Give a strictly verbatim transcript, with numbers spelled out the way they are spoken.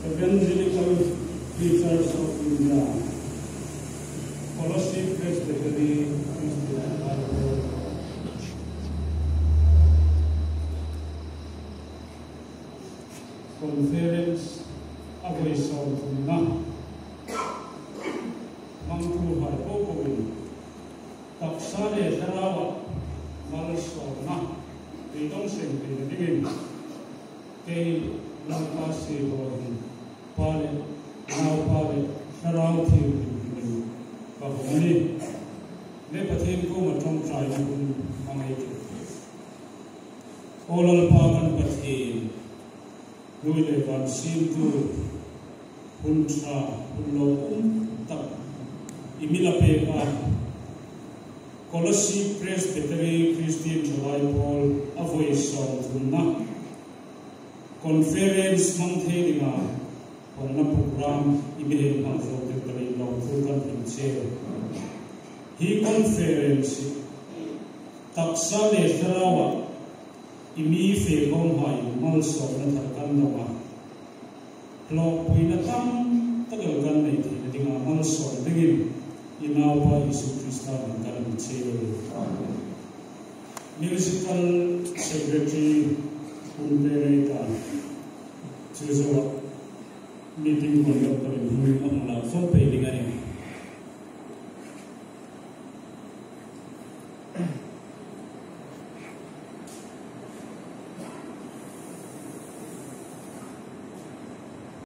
Evangelical Preachers of India, Colossae Presbytery Christian Bible Conference a voi sawm thumna. Hmangthuhai po poin taksa le thlaraua malsawmna ei dong seng theina dingin kei Lalpa siehlaw hin Pa le Naupa le Thlarau Thienghlim hmingin ka hung a nih. Le Pathien kuoma ṭawngṭaina hun hmang ei tih. Aw Lalpa kan Pathien, hnuoi le van siemtu, hun ṭha, hun lawmum tak i mi la pek a. Colossae Presbytery Christian Thalai Pawl a voi sawm thumna conference hmang thei dinga hawlna program i mi hei hmang zo tir ta leiin lawmthu kan hril cheu. Hi conference hi taksa le thlaraua i mi fe khawmhai malsawmna thar kan dong a, hlawkpuina tam tak el kan nei theina dinga malsawm dingin i Naupa Isu Krista hmingin kan hril cheu. Musical Secretary hun pe rei ta, chu zoa meeting conductor in hun a hung lak fawm pei ding a nih.